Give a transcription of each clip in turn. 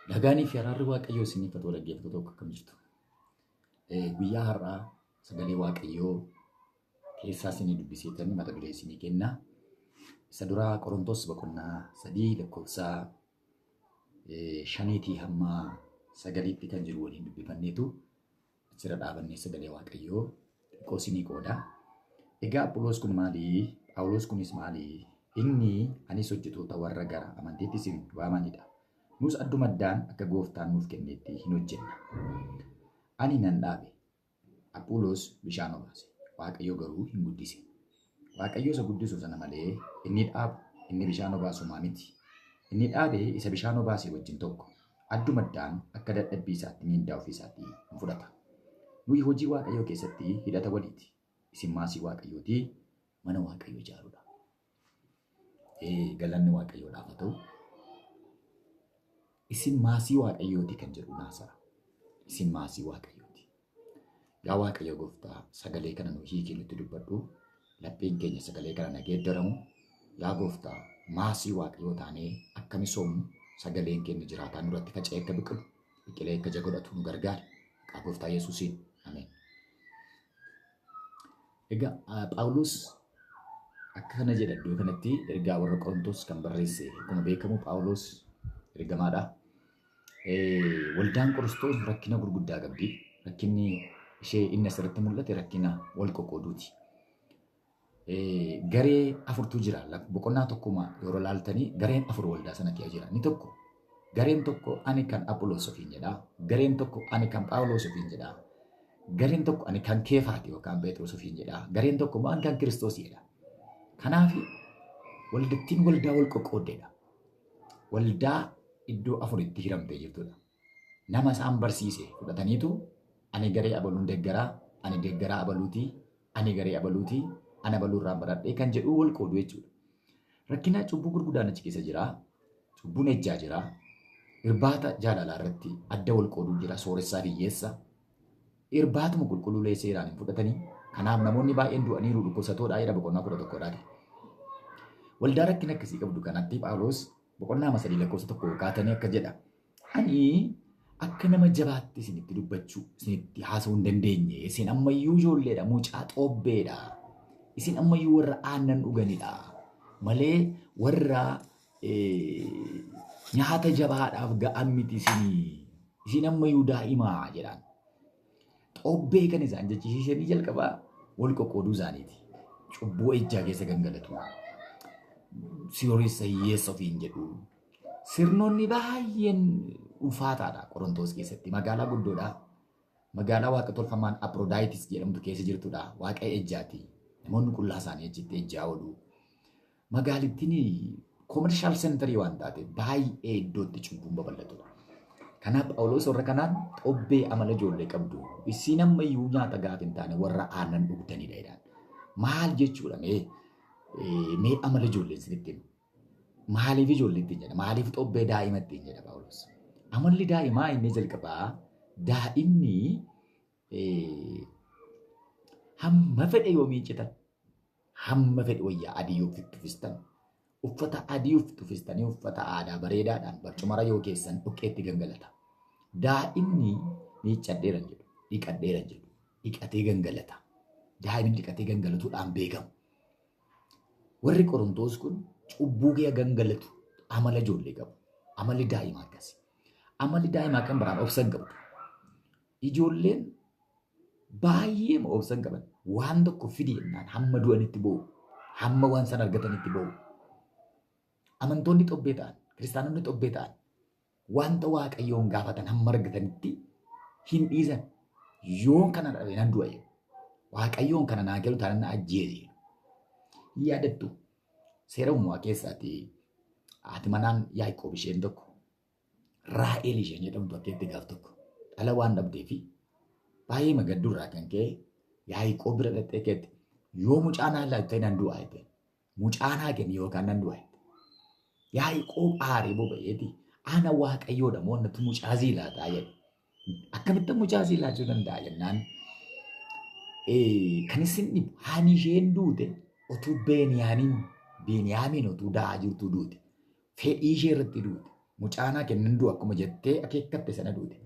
Nagaanii fi araarri Waaqayyoo isiniif haa ta'u dhaggeeffattoota tokko akkam jirtu. Guyyaa har'aa sagalee Waaqayyoo keessaa isinii dubbiseetan mata duree isinii kenna. Isa duraa Qorontos boqonnaa 3 lakkoofsa 5 hamma 9tti kan jiru waliin dubbifanneetu achirra dhaabannee sagalee Waaqayyoo xiqqoo isinii qooda. Egaa Aphuloos kun maali? Phaawulos kunis maali? Inni anis hojjetoota warra gara amantiitti isin waamanidha. Nus addumaddaan akka gooftaan nuuf kennetti hin hojjenna. Ani nan dhaabe. Aphuloos bishaan obaase. Waaqayyo garuu hin guddise. Waaqayyo isa guddisu sana malee inni dhaabu, inni bishaan obaasu maa miti. Inni dhaabe isa bishaan obaase wajjin tokko. Addumaddaan akka dadhabbii isaatti miindaa ofii isaatii hin fudhata. Nuyi hojii Waaqayyoo keessatti hidhata waliiti. Isin maasii Waaqayyooti, mana Waaqayyoo ijaaruudha. Galanni Waaqayyoodhaaf haa ta'u. Isin maasii Waaqayyooti kan jedhu naasa'a. Isin maasii Waaqayyooti. Yaa Waaqayyo gooftaa sagalee kana nu hiikii nutti dubbadhu. Lapheen keenya sagalee kana na geeddaramu. Yaa gooftaa maasii Waaqayyoo taanee akka misoomnu sagaleen keenya jiraataa nurratti faca'ee akka biqilu biqilee akka ija godhatu nu gargaari. Maqaa gooftaa Yesuusiin. Ameen. Egaa Phaawulos akka kana jedha iddoo kanatti ergaa warra Qorontos kan barreesse akkuma beekamu Phaawulos ergamaadha. Waldaan Qorontos rakkina gurguddaa qabdi. Rakkinni ishee inni asirratti mul'ate rakkina wal qoqqooduuti. Garee afurtu jira. Boqonnaa tokkuma yeroo laaltanii gareen afur waldaa sana keessa jira. Inni tokko gareen tokko ani kan Aphuloos ofiin jedha. Gareen tokko ani kan Phaawulos ofiin jedha. Gareen tokko ani kan Keefaati yookaan Phexros ofiin jedha. Gareen tokko immoo ani kan Kiristoos jedha. Kanaaf waldattiin waldaa wal qoqqooddeedha. Waldaa iddoo afuritti hiramtee jirtudha. Nama isaan barsiise fudhataniitu ani garee abaluun deeggaraa, ani deeggaraa abaluutii, ani garee abaluutii, ani abaluu irraan baradhee kan jedhu wal qoodu jechuudha. Rakkina cubbuu gurguddaan achi keessa jira. Cubbuun ejjaa jira. Irbaata jaalalaa irratti adda wal qooduu jira. Sooressaa fi hiyyeessa. Irbaatuma qulqulluulee seeraan hin fudhatanii. Kanaaf namoonni baay'een du'aniiru dhukkubsatoodha jedha boqonnaa 11dhaati. Waldaa rakkina akkasii qabdu kanatti Phaawulos boqonnaa 3 lakkoofsa 1 kaatanii akka jedha. Ani akka nama jabaatti isinitti dubbachuu, isinitti haasa'uu hin dandeenye. Isin ammayyuu ijoolleedha, mucaa xoobbeedha. Isin ammayyuu warra aannan dhuganidha. Malee warra nyaata jabaadhaaf ga'an miti isinii. Isin ammayyuu daa'imaa jedhaan. Xoobbee kan isaan jechisiisanii jalqabaa wal qoqqooduu isaaniiti. Cubbuu ejjaa keessa gangalatu. Sooressa hiyyeessa ofiin jedhu. Sirnoonni baay'een ulfaataadha Qorontoos keessatti. Magaalaa guddoodha. Magaalaa waaqa tolfamaan Aprodaayitis jedhamtu keessa jirtudha. Waaqa ejjaati. Namoonni qullaa isaanii achitti ejjaa oolu. Magaalittiin commercial center waan taate baay'ee iddootti cubbuun babal'atudha. Kanaaf Phaawulos warra kanaan xobbee amala ijoollee qabdu. Isiin ammayyuu nyaata gaaf hin taane warra aannan dhugdanidha jedhaan. Maal jechuudha mee mee amala ijoollee isinitti himu. Maaliif ijoollee ittiin jedha? Maaliif xobbee daa'ima ittiin jedha Phaawulos? Amalli daa'imaa inni jalqabaa daa'imni hamma fedhe yoo miiccitan, hamma fedhe wayyaa adii yoo ofitti uffistan, uffata adii ofitti uffistanii uffata aadaa bareedaadhaan barcumara yoo keessan dhoqqeetti gangalata. Daa'imni miiccadheera jedhu, dhiqadheera jedhu, dhiqatee gangalata. Daa'imni dhiqatee gangalatuudhaan beekamu. Warri Qorontoos kun cubbuu kee gangalatu amala ijoollee qabu. Amalli daa'imaa akkasi. Amalli daa'imaa kan biraan obsa hin qabdu. Ijoolleen baay'ee obsa hin qaban. Waan tokko fidi jennaan hamma du'anitti boo'u. Hamma waan sana argatanitti boo'u. Amantoonni xobbee ta'an, kiristaanonni xobbee ta'an wanta Waaqayyoon gaafatan hamma argatanitti hin dhiisan. Yoon kana dhabe nan du'a jedhu. Waaqayyoon kana naa kennu taanaan na ajjeese jedhu. Yaadattu seera uumamaa keessaati haati manaan Yaaqoob isheen tokko Raa'el isheen jedhamtu akka itti gaaf tokko dhala waan dhabdee fi baay'ee magadduu irraa kan ka'e Yaaqoob bira dhaqxee keetti yoo mucaa naa laatte nan du'a jette. Mucaa naa kenni yookaan nan du'a jette. Yaaqoob aaree boba'eeti ana Waaqayyoodha moo natti mucaa sii laataa jedhe. Akkamitti mucaa sii laachuu danda'a jennaan kan isin dhibu haani isheen duute otuu Beeniyaamiin otuu da'aa jirtuu duute. Fedhii ishee irratti duute. Mucaa naa kenni nan du'a akkuma jettee akeekkatte sana duute.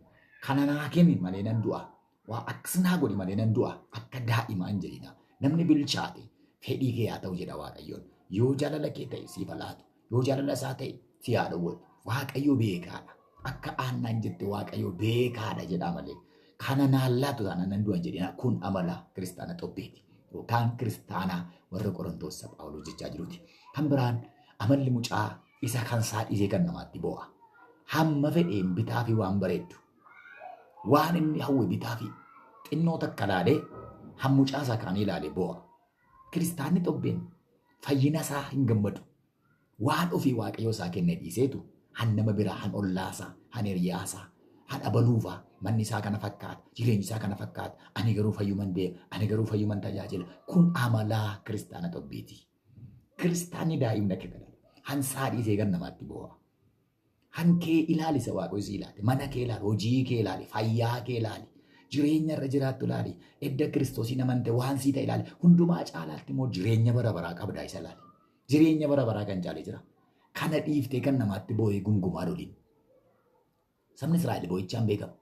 Kana naa kenni malee nan du'a. Waa akkas naa godhi malee nan du'a. Akka daa'imaa hin jedhina. Namni bilchaate fedhii kee haa ta'u jedha Waaqayyoon. Yoo jaalala kee ta'e siif haa laatu. Yoo jaalala isaa ta'e si haa dhowwatu. Waaqayyo beekaadha. Akka aannaan jette Waaqayyo beekaadha jedhaa malee. Kana naan laatu taanaan nan du'a hin jedhina. Kun amala kiristaana xobbeeti. Yookaan kiristaanaa warra Qorontoos isa Phaawulos jechaa jiruti. Kan biraan amalli mucaa isa kan isaa dhiisee kan namaatti boo'a. Hamma fedheen bitaa fi waan bareeddu. Waan inni hawwe bitaa fi xinnoo takka laalee hammucaa isaa kaanii ilaalee boo'a. Kiristaanni xobbeen fayyina isaa hin gammadu. Waan ofii Waaqayyoo isaa kenne dhiiseetu han nama biraa, han ollaasaa, han hiriyaasaa, han abaluufaa, manni isaa kana fakkaata, jireenyi isaa kana fakkaata, ani garuu fayyuman deema, ani garuu fayyuman tajaajila. Kun amalaa kiristaana xobbeeti. Kiristaanni daa'imni akka kana. Han isaa dhiisee kan namaatti boo'a. Han kee ilaali isa Waaqayyo si ilaali. Mana kee ilaali, hojii kee ilaali, fayyaa kee ilaali. Jireenya irra jiraattu ilaali. Edda Kiristoosiin amante waan sii ta'e ilaali. Hundumaa caalaatti immoo jireenya bara baraa qabdaa isa ilaali. Jireenya bara baraa kan caale jira. Kana dhiiftee kan namaatti boo'ee gungumaa loliin. Sabni Israa'el boo'ichaan beekama.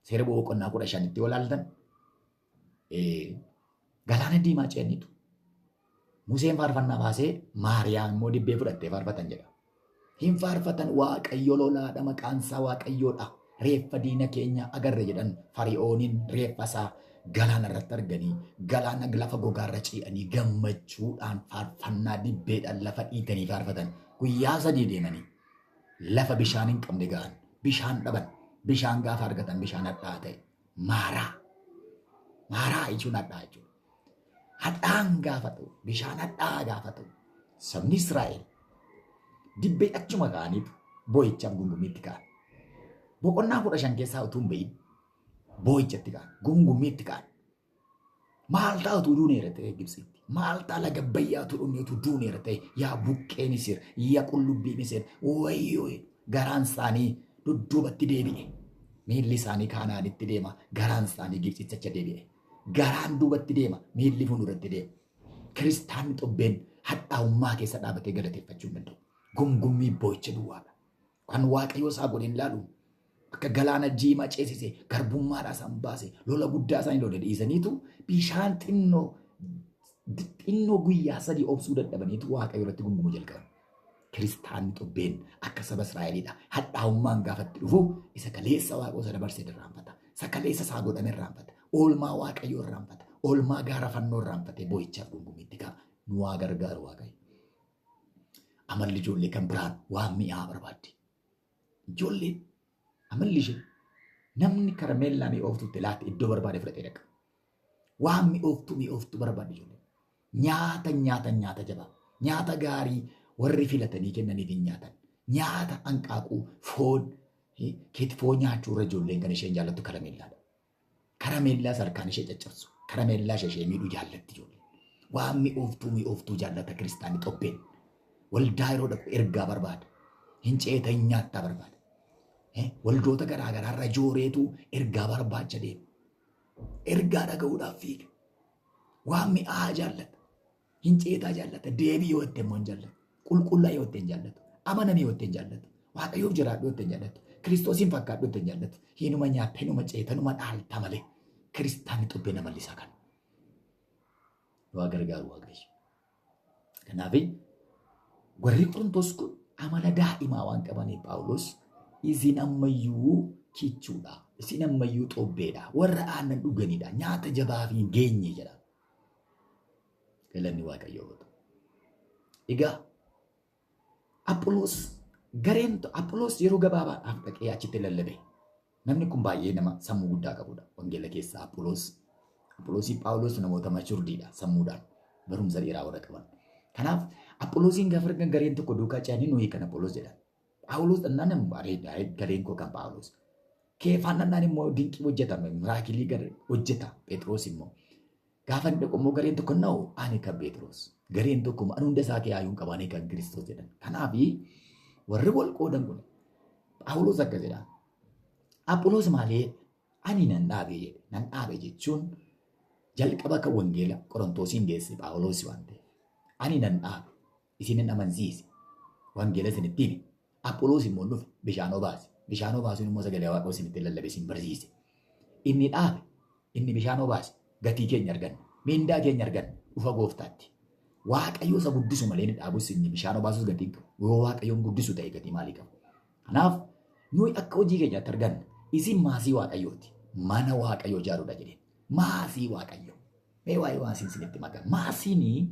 Seera boqonnaa 15tti yoo ilaaltan galaana diimaa ce'aniitu Museen faarfannaa baasee Maariyaam immoo dibbee fudhattee faarfatan jedha. Hin faarfatan Waaqayyo lolaadha maqaan isaa Waaqayyoodha. Reeffa diina keenya agarre jedhan Fari'ooniin reeffa isaa galaana irratti arganii galaana lafa gogaarra ce'anii gammachuudhaan faarfannaa dibbeedhaan lafa dhiitanii faarfatan. Guyyaa 3 deemanii lafa bishaan hin qabne ga'an. Bishaan dhaban. Bishaan gaafa argatan bishaan hadhaa'aa ta'e. Maaraa. Maaraa jechuun hadhaa'aa jechuudha. Hadhaa'aan gaafa ta'u, bishaan hadhaa'aa gaafa ta'u, sabni Israa'el dibbee achuma ka'aniitu boo'ichaaf gungummiitti ka'an. Boqonnaa 15 keessaa utuu hin bahin boo'ichatti ka'an, gungummiitti ka'an. Maal ta'a utuu duuneera ta'e Gibxitti? Maal ta'a laga Abbayyaa utuu dhumne utuu duuneera ta'e? Yaa buqqee Misir, yaa qullubbii Misir, wayyoo garaan isaanii dudduubatti deebi'e. Miilli isaanii Kaanaanitti deema, garaan isaanii Gibxitti acha deebi'e. Garaan duubatti deema, miilli fuulduratti deema. Kiristaanni xobbeen hadhaa'ummaa keessa dhaabatee galateeffachuu hin danda'u. Gungummii boo'icha duwwaadha. Kan Waaqayyoo isaa godhe hin ilaalu. Akka galaana diimaa ceesise garbummaadhaa isaan baase lola guddaa isaanii lole dhiisaniitu bishaan xinnoo xinnoo guyyaa 3 obsuu dadhabaniitu Waaqayyo irratti gungumuu jalqaban. Kiristaanni xobbeen akka saba Israa'eliidha. Hadhaa'ummaan gaafatti dhufu isa kaleessa Waaqayyo isa dabarsee irraanfata. Isa kaleessa isaa godhame irraanfata. Oolmaa Waaqayyoo irraanfata. Oolmaa gaara fannoo irraanfatee boo'ichaaf gungumiitti ka'a. Nu waa gargaaru Waaqayyo. Amalli ijoollee kan biraan waan mi'aa barbaaddi. Ijoolleen amalli ishee namni karameellaa mi'ooftuutti laate iddoo barbaade fudhatee dhaqa. Waan mi'ooftuu mi'ooftuu barbaaddi ijoolleen. Nyaata nyaata nyaata jabaa. Nyaata gaarii warri filatanii kennaniif hin nyaatan. Nyaata hanqaaquu foon kitfoo nyaachuu irra ijoolleen kan isheen jaallattu karameellaadha. Karameellaa sarkaan ishee caccabsu, karameellaa ishee ishee miidhu jaallatti ijoolleen. Waan mi'ooftuu mi'ooftuu jaallata kiristaanni xobbeen. Waldaa yeroo dhaqu ergaa barbaada. Hin ceeta hin nyaattaa barbaada. Waldoota garaa garaarra jooreetu ergaa barbaacha deema. Ergaa dhaga'uudhaaf fiiga. Waan mi'aa jaallata. Hin ceetaa jaallata. Deebii yoo itti immoo hin jaallatu. Qulqullaa yoo itti hin jaallatu. Amanamii yoo itti hin jaallatu. Waaqayyoof jiraadhu yoo itti hin jaallatu. Kiristoosiin fakkaadhu itti hin jaallatu. Hinuma nyaatta, hinuma ceeta, hinuma dhaalta malee. Kiristaanni xubbee nama lisaa kana. Waa gargaaru Waaqayyo. Kanaaf warri Qorontos kun amala daa'imaa waan qabaniif Phaawulos isin ammayyuu kichuudha. Isin ammayyuu xobbeedha. Warra aannan dhuganidha. Nyaata jabaa fi hin geenye jedha. Galanni Waaqayyoo haa ta'u. Egaa Aphuloos gareen Aphuloos yeroo gabaabaadhaaf dhaqee achitti lallabe. Namni kun baay'ee nama sammuu guddaa qabudha. Wangeela keessaa Aphuloos. Aphuloosii Phaawulos namoota machurdiidha sammuudhaan barumsa dheeraa warra qaban. Kanaaf Aphuloosiin gaafa argan gareen tokko duukaa ce'anii nuyi kan Aphuloos jedhan. Phaawulos dhannaan immoo gareen koo kan Phaawulos. Keefaan dhannaan immoo dinqii hojjetame miraakilii hojjeta Phexros immoo. Gaafa inni dhaqu immoo gareen tokko na'u ani kan Phexros. Gareen tokko immoo ani hunda isaa kee haayuun qaba ani kan Kiristoos jedhan. Kanaaf warri wal qoodan kun Phaawulos akka jedha. Aphuloos maalee ani nan dhaabe jedhe. Nan dhaabe jechuun jalqaba kan wangeela Qorontoosiin geesse Phaawulos waan ta'eef. Ani nan dhaabe. Isinin amansiise. Wangeela isinitti hime. Apholoos immoo dhufe bishaan obaase. Bishaan obaasuun immoo sagalee Waaqayyoo isinitti lallabe isin barsiise. Inni dhaabe, inni bishaan obaase, gatii keenya arganna. Mindaa keenya arganna dhufa gooftaatti. Waaqayyo isa guddisu malee inni dhaabus inni bishaan obaasus gatii hin qabu. Yoo Waaqayyoon guddisu ta'e gatii maalii qaba? Kanaaf nuyi akka hojii keenyaatti arganna. Isin maasii Waaqayyooti. Mana Waaqayyoo ijaaruudha jedheen. Maasii Waaqayyoo. Mee waa'ee maasiin isinitti maka. Maasiin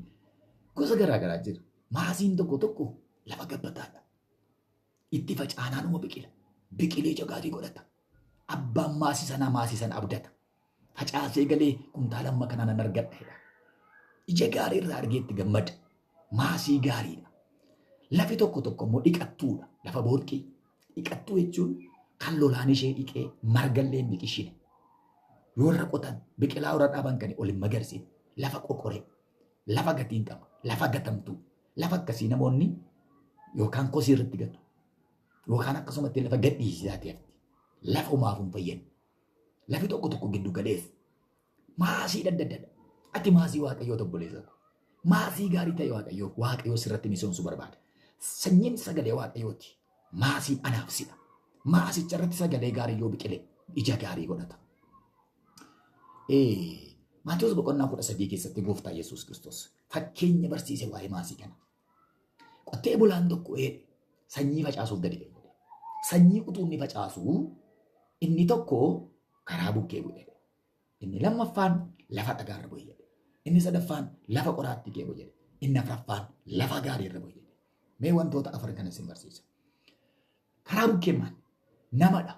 gosa garaa garaa jira. Maasiin tokko tokko lafa gabbataadha. Itti facaanaanuma biqila. Biqilee ija gaarii godhata. Abbaan maasii sanaa maasii sana abdata. Facaasee galee kuntaala amma kanaa nan argadha jedha. Ija gaarii irraa argee itti gammada. Maasii gaariidha. Lafi tokko tokko immoo dhiqattuudha. Lafa boorqii. Dhiqattuu jechuun kan lolaan ishee dhiqee margallee hin biqishine. Yoo irra qotan biqilaa irra dhaaban kan ol hin magarsine. Lafa qoqoree. Lafa gatii hin qabne. Lafa gatamtuu. Lafa akkasii namoonni yookaan kosii irratti gatu. Yookaan akkasumatti lafa gadhiisisaa ta'e hafti. Lafa homaaf hin fayyadne. Lafi tokko tokko giddu galeessa. Maasii adda addadha. Ati maasii Waaqayyoo obboleessa koo. Maasii gaarii ta'e Waaqayyoo Waaqayyoo sirratti misoomsuu barbaada. Sanyiin sagalee Waaqayyooti. Maasiin anaaf sidha. Maasicha irratti sagalee gaarii yoo biqile ija gaarii godhata. Maatewos boqonnaa 13 keessatti gooftaa Yesuus Kiristoos fakkeenya barsiise waa'ee maasii kana. Qotee bulaan tokko sanyii facaasuuf gadi ba'e. Sanyii utuu inni facaasu inni tokko karaa bukkee bu'e. Inni lammaffaan lafa dhagaarra bu'e jedhe. Inni sadaffaan lafa qoraattii kee bu'e jedhe. Inni afraffaan lafa gaariirra bu'e jedhe. Mee wantoota afran kana isin barsiisa. Karaa bukkee maal? Namadha.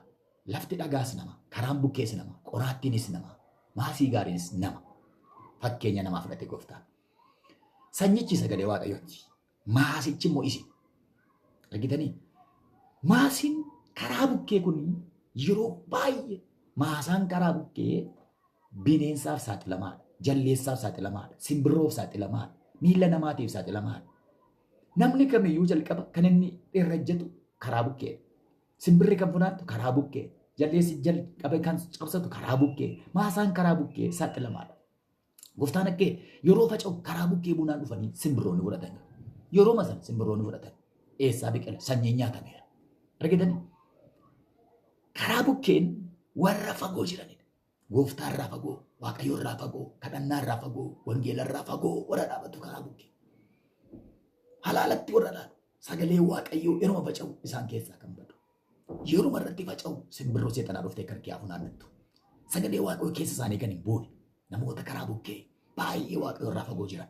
Lafti dhagaas nama, karaan bukkees nama, qoraattiinis nama, maasii gaariinis nama. Fakkeenya namaa fudhate gooftaan. Sanyichi sagalee Waaqayyooti. Maasichi immoo isin. Argitanii? Maasiin karaa bukkee kun yeroo baay'ee maasaan karaa bukkee bineensaaf saaxilamaadha. Jalleessaaf saaxilamaadha. Simbirroof saaxilamaadha. Miila namaatiif saaxilamaadha. Namni kamiyyuu jalqaba kan inni irra ejjetu karaa bukkeedha. Simbirri kan funaantu karaa bukkee. Jalleessi jalqabe kan cabsatu karaa bukkee. Maasaan karaa bukkee saaxilamaadha. Gooftaan akkee yeroo faca'u karaa bukkee bunaan dhufanii simbirroonni fudhatan. Yeroo sana simbirroonni fudhatan. Eessaa biqila? Sanyiin nyaatameera. Argitanii? Karaa bukkeen warra fagoo jiranidha. Gooftaa irraa fagoo, Waaqayyo irraa fagoo, kadhannaa irraa fagoo, wangeela irraa fagoo warra dhaabatu karaa bukkee. Halaalatti warra dhaabu. Sagalee Waaqayyoo yeruma faca'u isaan keessaa kan badu. Yeruma irratti faca'u simbirroo seexanaa dhuftee kan kiyaa funaannattu. Sagalee Waaqayyoo keessa isaanii kan hin buune namoota karaa bukkee baay'ee Waaqayyo irraa fagoo jiran.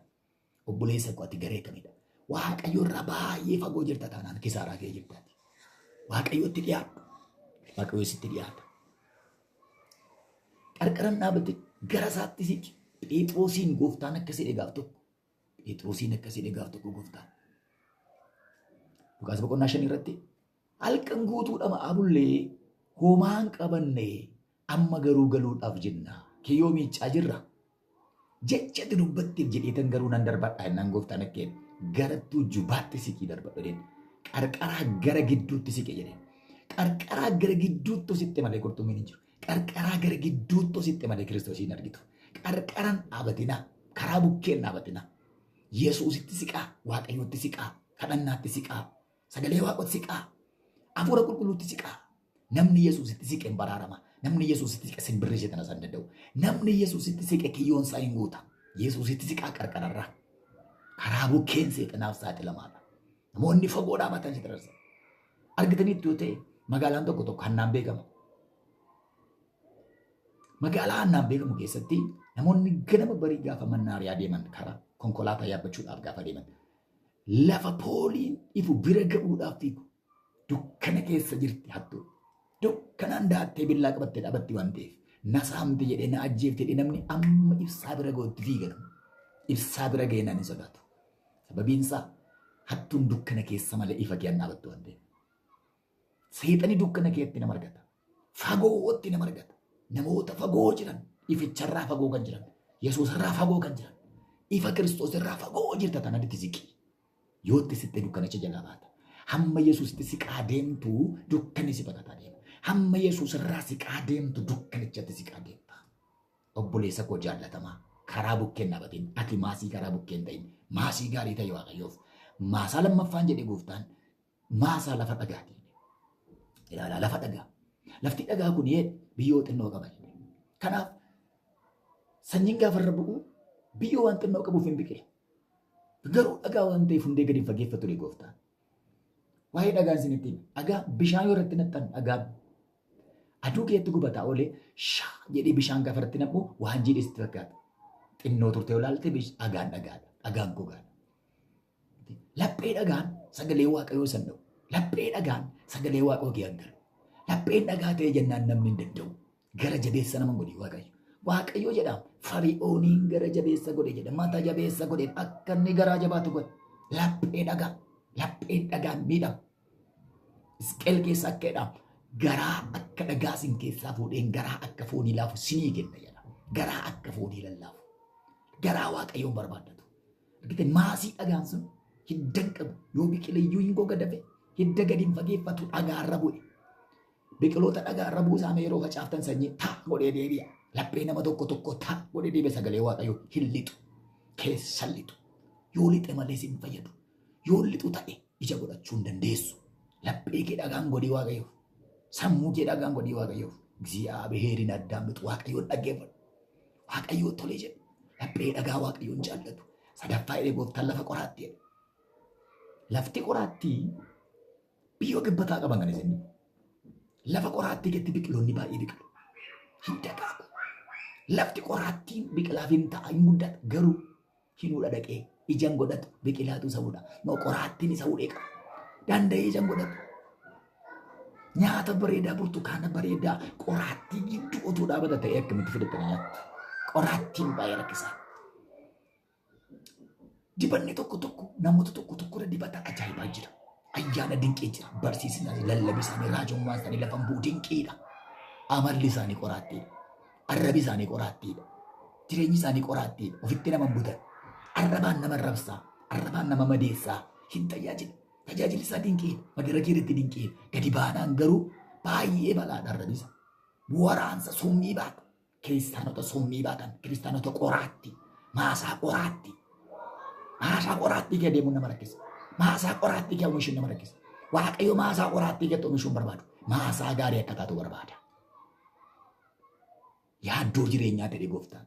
Obboleessa koo ati garee kamidha? Waaqayyo irraa baay'ee fagoo jirta taanaan kisaaraa kee jirtaati. Waaqayyotti dhiyaadhu. Waaqayyo sitti dhiyaata. Qarqaran dhaabate gara isaatti siqi. Phexrosiin gooftaan akka jedhe gaaf tokko. Phexrosiin akka jedhe gaaf tokko gooftaan. Luqaas boqonnaa 5 irratti halkan guutuu dhama'aa bullee homaa hin qabanne amma garuu galuudhaaf jenna. Kiyyoo miiccaa jirra. Jecha ati dubbatteef jedheetan garuu nan darbadha jennaan gooftaan akka jedhe gara tuujubaatti siqii darbadhu jedheen. Qarqaraa gara gidduutti siqe jedheen. Qarqaraa gara gidduutti siqxe malee qurxummiin hin jiru. Qarqaraa gara gidduutti siqxe malee Kiristoosiin argitu. Qarqaran dhaabatinaa. Karaa bukkeen dhaabatinaa. Yesuusitti siqaa, Waaqayyootti siqaa, kadhannaatti siqaa, sagalee Waaqootti siqaa, hafuura qulqulluutti siqaa. Namni Yesuusitti siqe hin baraarama. Namni Yesuusitti siqe simbirri seexana isaa hin danda'u. Namni Yesuusitti siqe kiyyoon isaa hin guuta. Yesuusitti siqaa qarqararraa. Karaa bukkeen seexanaaf saaxilamaadha. Namoonni fagoo dhaabatan si dararsa. Argitaniittu yoo ta'e magaalaan tokko tokko hannaan beekama. Magaalaa hannaan beekamu keessatti namoonni ganama barii gaafa mannaariyaa deeman karaa konkolaataa yaabbachuudhaaf gaafa deeman lafa pooliin ifu bira ga'uudhaaf fiigu. Dukkana keessa jirti hattuu. Dukkanaan daattee billaa qabattee dhaabatti waan ta'eef. Na saamte jedhee na ajjeefte jedhee namni amma ibsaa bira ga'utti fiiga namni. Ibsaa bira ga'ee naan hin sodaatu. Sababiin isaa hattuun dukkana keessa malee ifa kee hin dhaabattu waan ta'eef. Seexani dukkana keetti nama argata. Fagootti nama argata. Namoota fagoo jiran, ificharraa fagoo kan jiran, Yesuusirraa fagoo kan jiran, ifa Kiristoosirraa fagoo jirta taanaan itti siqi. Yoo itti siqxe dukkanicha jalaa baata. Hamma Yesuusitti siqaa deemtu dukkanni si baqataa deema. Hamma Yesuusirraa siqaa deemtu dukkanichatti siqaa deemta. Obboleessa koo jaallatamaa karaa bukkeen dhaabatin ati maasii karaa bukkeen ta'in maasii gaarii ta'e Waaqayyoof. Maasaa lammaffaan jedhe gooftaan Maasaa lafa dhagaati. Ilaalaa lafa dhagaa. Lafti dhagaa kun biyyoo xinnoo qaba. Kanaaf sanyiin gaafa irra bu'u biyyoo waan xinnoo qabuuf hin biqila. Garuu dhagaa waan ta'eef hundee gadi fageeffatu ture gooftaan. Waa'ee dhagaan isinitti hima. Dhagaa bishaan yoo irratti naqxan dhagaan aduu keetti gubataa oolee shaa jedhee bishaan gaafa irratti naqu waan jiidhe sitti fakkaata. Xinnoo turtee olaalte dhagaan dhagaadha. Dhagaan gogaadha. Laphee dhagaan sagalee waaqayyoo san dha'u. Laphee dhagaan sagalee waaqayyoo kee hangalu. Lapheen dhagaa ta'e jennaan namni hin danda'u. Gara jabeessa nama godhe waaqayyo. Waaqayyo jedha fari'ooniin gara jabeessa godhe jedha. Mata jabeessa godhe akka inni garaa jabaatu godhe. Laphee dhagaa. Lapheen dhagaan miidhama. Isqeel keessa akka jedhamu garaa akka dhagaa sin keessaa fuudheen garaa akka foonii laafu sinii kenna jedha. Garaa akka foonii lallaafu. Garaa waaqayyoon barbaaddatu. Argite maasii dhagaan sun hidda hin qabu. Yoo biqile iyyuu hin goga dafe hidda gadi hin fageeffatu dhagaarra bu'e. Biqiloota dhagaarra buusaame yeroo facaaftan sanyii taa godhee deebi'a. Laphee nama tokko tokko taa godhee deebi'a sagalee waaqayyoo hin lixu. Keessa lixu. Yoo lixe malee si hin fayyadu. Yoo lixu ta'e ija godhachuu hin dandeessu. Laphee kee dhagaan godhii waaqayyoof. Sammuu kee dhagaan godhii waaqayyoof. Egziyaabiheerin addaan mixu waaqayyoon dhaggeeffadhu. Waaqayyoo tole jedhu. Laphee dhagaa waaqayyoon jaallatu. Sadaffaa jedhee gooftaan lafa qoraattii jedhe. Lafti qoraattii biyyoo gabbataa qaban kan isin. Lafa qoraattii keessatti biqiloonni baay'ee biqilu. Hin dagaagu. Lafti qoraattiin biqilaaf hin ta'a hin guddata garuu hin hudha dhaqee ija hin godhatu biqilaatu isa hudha. No qoraattiin isa hudhee qaba. Danda'ee ija hin godhatu. Nyaata bareedaa burtukaana bareedaa qoraattii gidduu utuu dhaabata ta'ee akkamitti fidattanii nyaattu? Qoraattiin baay'ee rakkisaa. Dibanni tokko tokko namoota tokko tokko irra dibata ajaa'ibaa jira. Ayyaana dinqii jira. Barsiisni isaanii, lallabi isaanii, raajummaan isaanii lafa hin bu'u dinqiidha. Amalli isaanii qoraattiidha. Arrabi isaanii qoraattiidha. Jireenyi isaanii qoraattiidha. Ofitti nama hin butan. Arrabaan nama arrabsaa. Arrabaan nama madeessaa. Hin tajaajila. Tajaajilli isaa dinqiidha. Madaraka irratti dinqiidha. Gadi baanaan garuu baay'ee balaadha arrabi isaa. Waraansa summii baata. Kiristaanota summii baatan. Kiristaanota qoraatti. Maasaa qoraatti. Maasaa qoraattii kee deemuun nama rakkisa. Maasaa qoraattii kee oomishuun nama rakkisa. Waaqayyo maasaa qoraattii keetti oomishuun barbaadu. Maasaa gaarii akka taatu barbaada. Yaaddoo jireenyaa ta'e gooftaan.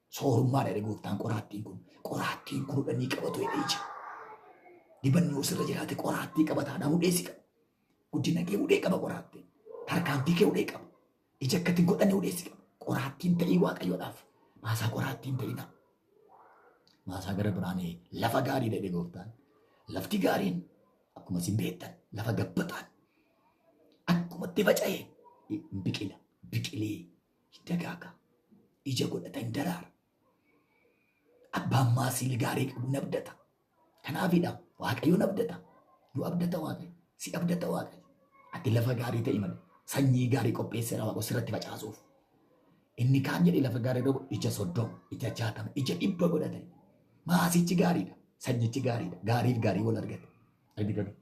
Soorummaa dha gooftaan qoraattiin kun. Qoraattiin kun hudhanii qabatu jedhee ija. Dibanni yoo sirra jiraate qoraattii qabataadhaan hudhee si qaba. Guddina kee hudhee qaba qoraattiin. Tarkaanfii kee hudhee qaba. Ija akkatti godhanii hudhee si qaba. Qoraattiin ta'ii waaqayyoodhaaf. Maasaa qoraattiin ta'ina. Maasaa gara biraan lafa gaarii jedhe gooftaan. Lafti gaariin akkuma isin beektan lafa gabbataan akkuma itti faca'e biqila biqilee hin dagaaga. Ija godhata hin daraara. Abbaan maasii gaarii qabu hin abdata. Kanaafidha Waaqayyoon abdata. Nu abdata Waaqayyo. Si abdata Waaqayyo. Ati lafa gaarii ta'i malee sanyii gaarii qopheesseera Waaqayyo sirratti facaasuuf. Inni kaan jedhee lafa gaarii dhabu ija 30, ija 60, ija 100 godhate. Maasichi gaariidha. Sanyichi gaariidha. Gaariif gaarii wal argate. Argitanii?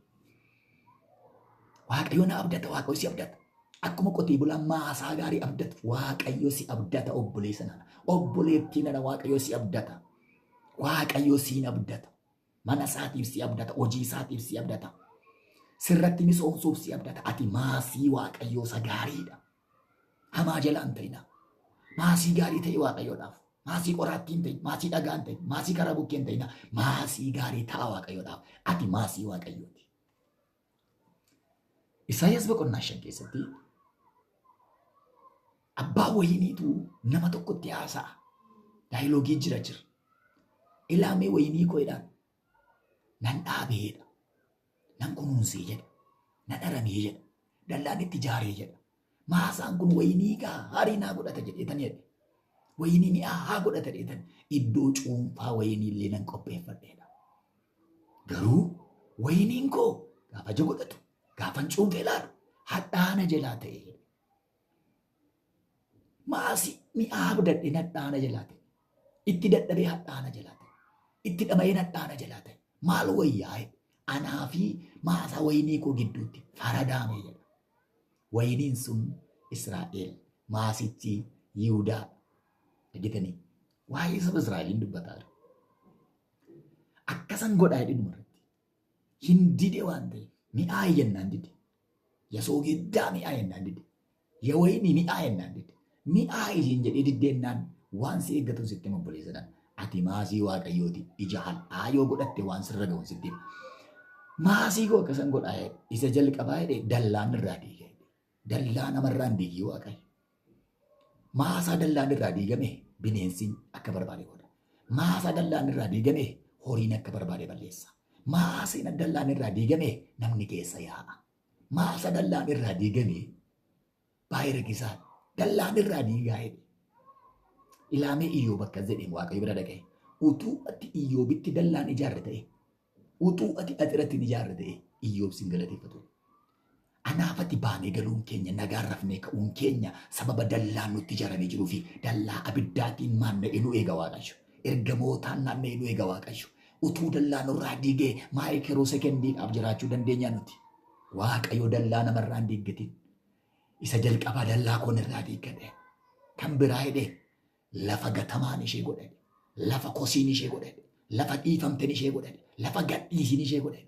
Waaqayyo na abdata, Waaqayyo si abdata. Akkuma qotee bulaan maasaa gaarii abdatu, Waaqayyo si abdata obboleessa nana. Obboleettii nana Waaqayyo si abdata. Waaqayyo siin abdata. Mana isaatiif si abdata, hojii isaatiif si abdata. Sirratti misoomsuuf si abdata. Ati maasii Waaqayyoo isa gaariidha. Hamaa jala hin ta'inaa. Maasii gaarii ta'e Waaqayyoodhaaf. Maasii qoraattii hin ta'in, maasii dhagaa hin ta'in, maasii karaa bukkee hin ta'inaa. Maasii gaarii ta'a Waaqayyoodhaaf. Ati maasii Waaqayyooti. Isaayyaas boqonnaa 5 keessatti abbaa wayiniitu nama tokkotti haasa'a. Daayilogii jira jira. Ilaamee wayinii koo jedhaan nan dhaabee jedha. Nan kunuunsee jedha. Nan aramee jedha. Dallaan itti ijaaree jedha. Maasaan kun wayinii gaarii naa godhata jedheetan jedhe. Wayinii mi'aa godhata jedheetan iddoo cuunfaa wayinii illee nan qopheeffadheedha. Garuu wayiniin koo gaafa ija godhatu gaafan cuunfee ilaalu hadhaana jalaa ta'e jedhe. Maasii mi'aa abdadheen hadhaana jalaa ta'e. Itti dadhabee hadhaana jalaa ta'e. Itti dhama'een hadhaana jalaa ta'e. Maal wayyaa anaa fi maasaa wayinii koo gidduutti faradaame jedha. Wayiniin sun Israa'el, maasichi Yihudaa. Argitanii? Waa'ee saba Israa'eliin dubbataa jira. Akkasan godhaa jedhe dhumarratti. Hin dide waan ta'eef. Mi'aayi jennaan dide. Yasoogiddaa mi'aayi jennaan dide. Yawayinii mi'aayi jennaan dide. Mi'aayi siin jedhee diddeennaan waan si eeggatu sitti hima obboleessa nana. Ati maasii waaqayyooti ija hadhaa yoo godhatte waan sirra ga'u sitti hima. Maasii koo akkasan godhaa jedhe. Isa jalqabaa jedhe dallaan irraa diiga jedhe. Dallaa namarraa hin diigii waaqayyo. Maasaa dallaan irraa diigame bineensi akka barbaade godha. Maasaa dallaan irraa diigame horiin akka barbaade balleessa. Maasiin dallaan irraa diigame namni keessa yaa'a. Maasa dallaan irraa diigame baay'ee rakkisaadha. Dallaan irraa diigaa jedhe. Ilaamee Iyyoob akkas jedheen Waaqayyo bira dhaqee. Utuu ati Iyyoobitti dallaan ijaarre ta'e, utuu ati axiratti hin ijaarre ta'e, Iyyoob sin galateeffatu. Anaaf ati baanee galuun keenya nagaan rafnee ka'uun keenya sababa dallaan nutti ijaaramee jiruu fi dallaa abiddaatiin naanna'ee nu eega Waaqayyo. Ergamootaan naanna'ee nu eega Waaqayyo. Utuu dallaa nurraa diigee maayikiroo sekendiidhaaf jiraachuu dandeenya nuti. Waaqayyo dallaa namarraa hin diiggatin. Isa jalqabaa dallaa koon irraa diiggadhe. Kan biraa jedhee lafa gatamaan ishee godhe. Lafa kosiin ishee godhe. Lafa dhiifamteen ishee godhe. Lafa gadhiisiin ishee godhe.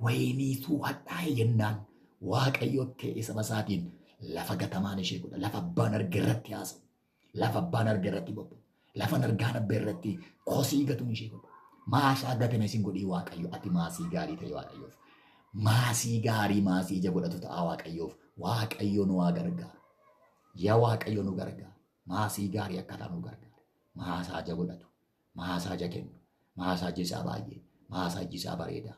Wayiniituu hadhaa'e jennaan Waaqayyo ta'e saba isaatiin lafa gatamaan ishee godha. Lafa abbaan arge irratti haasa'u. Lafa abbaan arge irratti bobba'u. Lafa argaan abbee irratti kosii gatuun ishee godha. Maasaa gatame sin godhii Waaqayyo ati maasii gaarii ta'e Waaqayyoof. Maasii gaarii maasii ija godhatu ta'a Waaqayyoof. Waaqayyo nu haa gargaaru. Yaa Waaqayyo nu gargaaru. Maasii gaarii akka taanu nu gargaaru. Maasaa ija godhatu. Maasaa ija kennu. Maasaa iji isaa baay'ee. Maasaa iji isaa bareedaa.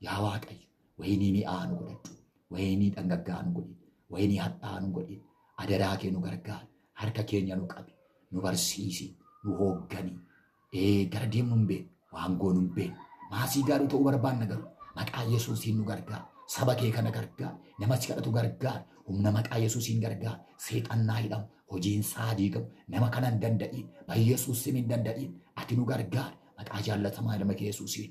Yaa Waaqayyo wayinii mi'aa nu godhadhu. Wayinii dhangaggaa nu godhi. Wayinii hadhaa nu godhi. Adaraa kee nu gargaari. Harka keenya nu qabi. Nu barsiisi. Nu hooggani. Ee gara deemnu hin beeknu. Waan goonu hin beeknu. Maasii gaarii ta'uu barbaanna garuu. Maqaa Yesuusiin nu gargaari. Saba kee kana gargaari. Nama si kadhatu gargaari. Humna maqaa Yesuusiin gargaari. Seexannaa hidhamu. Hojiin isaa diigamu. Nama kana hin danda'iin. Ba Yesuus hin danda'iin. Ati nu gargaari. Maqaa jaallatamaa ilma kee Yesuusiin.